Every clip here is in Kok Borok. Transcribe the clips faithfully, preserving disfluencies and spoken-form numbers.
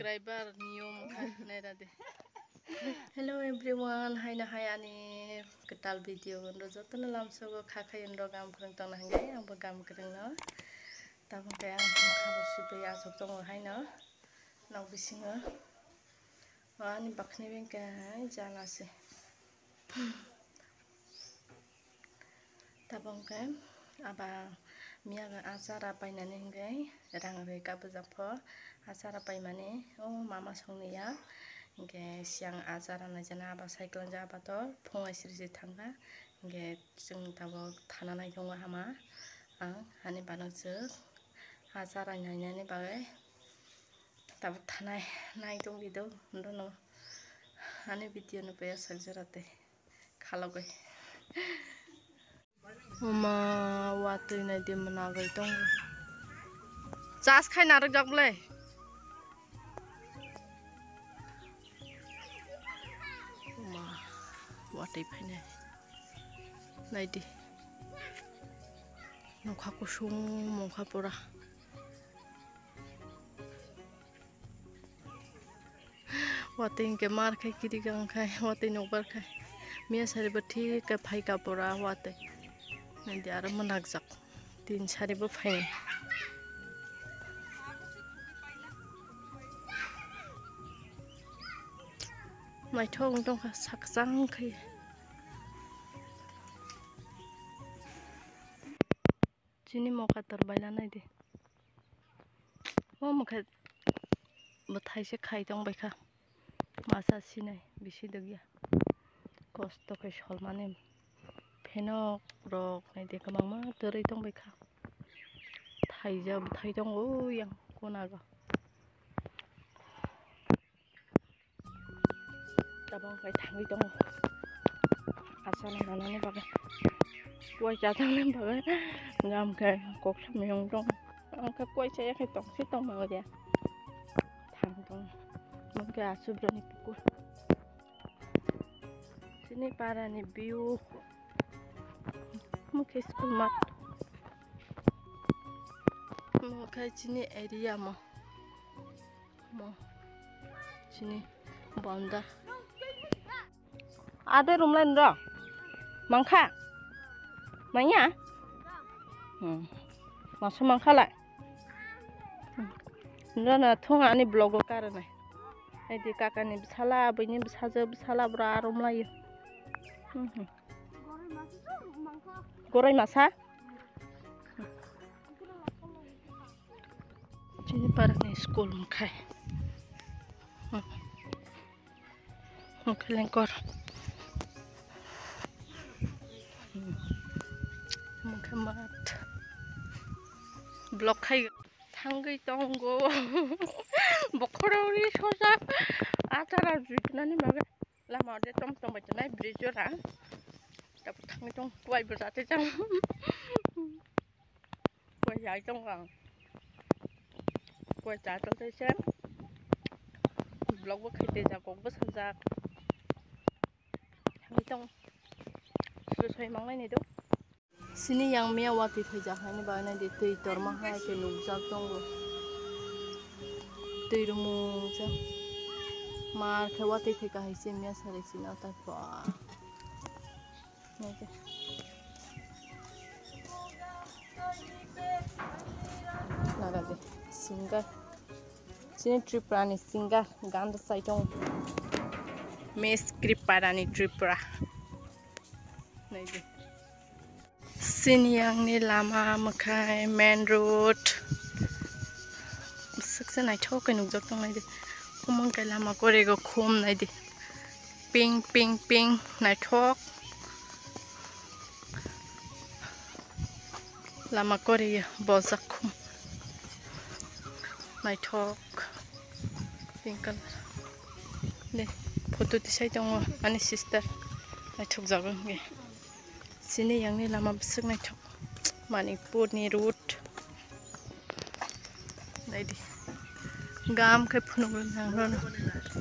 Driver niyom kha naira de. Hello everyone, haino hai ani kwtal video ndo jotono lamsogo kha khai ndo gam kwrwng tongna hinggai, angbo gam kwrwngno. Tabuk khe ang kha bo sibui achuk tongo haino nok bisingo. O ani bakhni bengke hai jala se. Tabuk khe aba miya achara painani hingke rang rwi kabujak pho achara paimani o mama songni ya hingke siyang achara naijana aba cycle ja aba to phung aisiri se thangkha hingke chwng tabuk thana naitongo hama ang hani banokjwk achara nainani bagwi tabuk thanai naitonglido hwndono ani video no paya sakjora tei. Khalogwi. Oma watwi nai de mwnagwi tongo. Chas khai narwk jak ble. Oma watwi phainai. Nai di. Nokha kusung mokha pura. Watwi hwnkhe mar khai kiri gang khai watwi nokbar khai miya sari bo thik khe phai kapura watwi nadi aro mwnakjak tin sari bo phainai. Naithok wng tongkha sakchang khai. Chini mokator baila naidi. O mokhe bwthai se khai tong baikha. Masa sinai bisi dogya. Kosto khe solmani phenok rok naidi kwbangma torwi tong baikha. Thaija bwthai tongo yang konago. Tabang khai thangwi tongo. Asana nanani bagwi. Kuai chajaknani bagwi. Gam khai kok samyung tong. Ang khe kuai chaya khai tong se tong ma dia. Thang tong. Mungke asubrani pukur. Chini parani view. Mungke school mat. Mungke chini area mo. Mo chini bonda. Ade rumlain ro. Mangkha? Manya? Hmm. Masa mangkha lai. Hmm. Nro na thung ani vlog o karanai. Ai di kaka ni bsala, abui ni bsajo, bsala bra rumlaio. Hmm, hmm. Gorai masa? Chini parani school mokhe. Mokhe lengkor. Mokhe mat. Block khai thangwi tongo. Bokhorok ri soja. Atara jui nani bagwi. Lama de tom tom bai tonai bridge ora. Tabuk thangwi tong kuai bo jate jang. Kuai jai tong ang. Kuai cha tong tei se. Vlog bo khai tei jak kok bo sajak. Thangwi tong. Soi mangnai ni do. Sini yang miya watwi phaijak haini bagwi nai di twi torma hai khe nukjak tongo. Twi rumung jak. Mar khe watwi phaika hai se miya sari sina ta ba. Nai di. Nara di. Singer. Sini Tripura ni singer. Gan rwchai tongo. Miss Kriparani Tripura. Nai di. Sini yang ni lama mwkhai main road. Bwswk se naithok khe nukjak tong nai di. Omo hwnkhe lama korego khum nai di. Pink, pink, pink, naithok. Lama korego bojak khum. Naithok. Pink colour. De, photo tisai tongo ani sister. Naithok jago hwnkhe. Sini yang ni lama bwswk naithok. Manipur ni road. Naidi. Gam khe phunuk nang rono.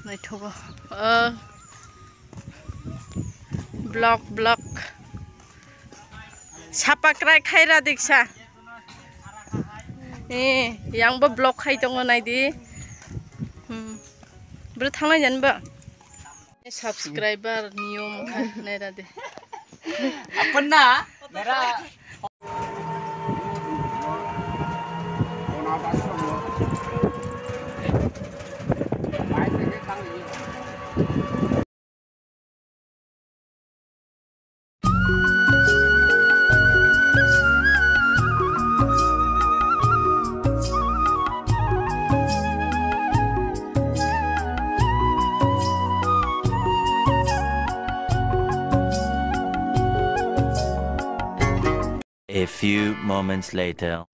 Naithogo. O. Block, block. Sapakrai khaira diksa. Eh, yang bo block khai tongo naidi. Hmm. Bro, thanglai jan ba? Subscriber niyom kha naira de. Apun na, mera. A few moments later.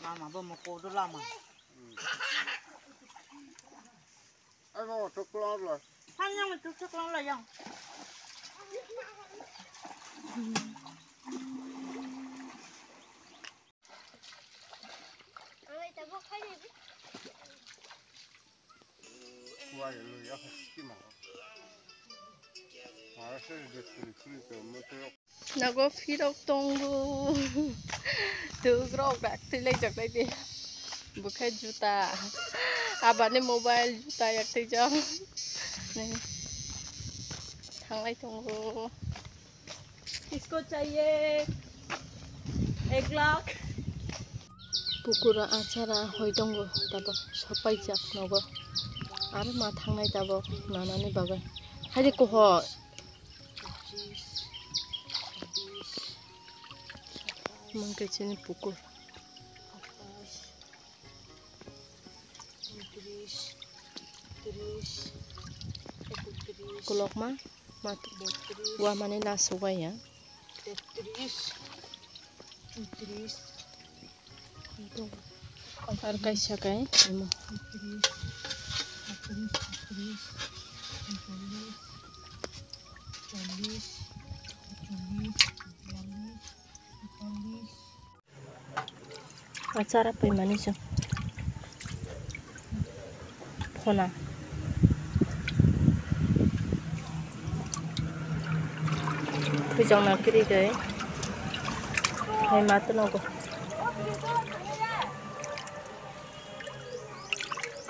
Lama bo mo kodo lama. Ano tuk tuk lo. Hanya mo tuk tuk lo yang. Nago phirok tongo. Tugrok rak twi lai jak lai de. Bwkhe juta. Abani mobile juta yak twi jak. Thanglai tongo. Kisko chahiye? Ek lakh. Pukura achara hoi tongo, tabok sopai jak nogo. Aro ma thangnai tabok nanani bagwi. Haide koho. Mungke chini pukur. Kolokma, mat-, wa mani last o waya. Ar kaisa kai imo. Achara paimani chwng. Phona. Thwijak na kiri de. Hai ma tano go.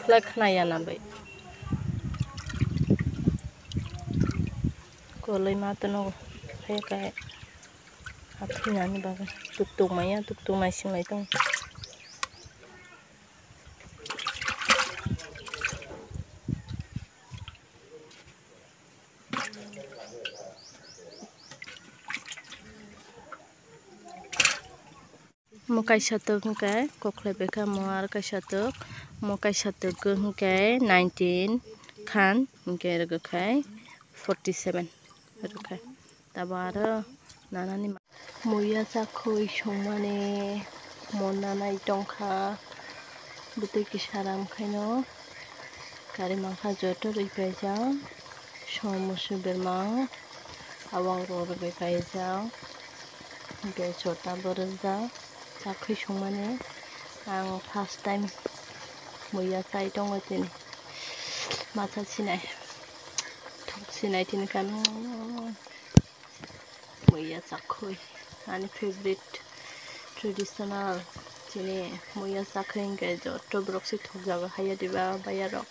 Khlai khna ya na bai. Koloi ma tano go. Hai kai. Aphri nani bagwi. Tuk tuk maya, tuk tuk nai sing lai tong. Mo kaisa tok hwnkhe kokhlai bai kha, mo aro kaisa tok, mo kaisa tok hwnkhe nineteen khan, hwnkhe rwgwk khai forty seven rwgwk khai. Tabo aro nanani ma-, muiya chakhwi songmani mo nanai tongkha, bwtwi kisa ram khaino kari mankha joto rwi paijak, somo musu berma awang rok rwgwi paijak, hwnkhe jota bo rwjak chakhwi songmani. Ang first time muiya chai tongo tini, masa sinai thok sinai tini kano. Muiya chakhwi ani favorite traditional chini muiya chakhwi hwnkhe joto borok se thokjago haiya diba baiya rok.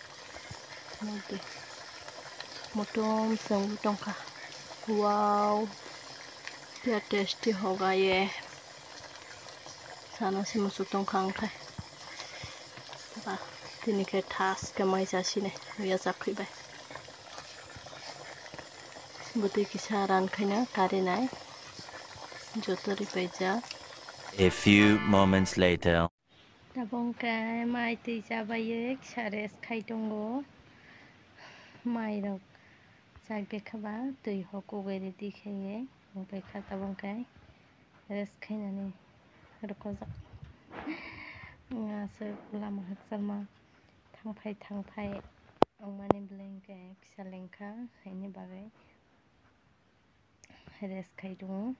Motom chwng tongkha. Wow, ya tasty hoga ye. Sana se muchuk tongkha ang khai. Ba, tini khe thas khe mai chasine, muiya chakhwi bai. Bwtwi kisa ran khaina karinai. Joto ripaijak. A few moments later. Tabok khe mai twi chabaiwi kisa rest khai tongo. Mai rok chak bekha ba twi hokogwi ready khaiwi wngpai kha tabok khe. Rest khainani rwkojak. Aswk lama hakchalma thangphai thangphai wngmani belai hwnkhe kisa lengkha, haini bagwi rest khai tongo.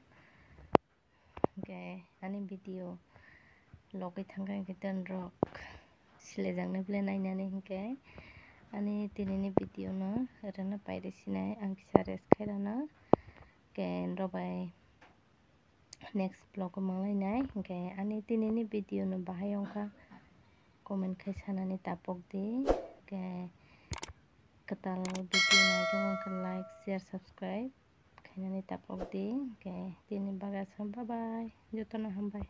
Hwnkhe ani video logwi thangkha, hwnkhe ten rok silaijak nai bwle nainani. Hwnkhe ani tinini video no rwna pairi sinai, ang kisa rest khairano. Hwnkhe norok bai next vlog o manglainai. Hwnkhe ani tinini video no bahai wngkha, comment khai sanani tapok di. Hwnkhe kwtal video naitugwi wngkha, like, share, subscribe khainani tapok di. Hwnkhe tini bagwi aswk, bye bye, jotono hambai.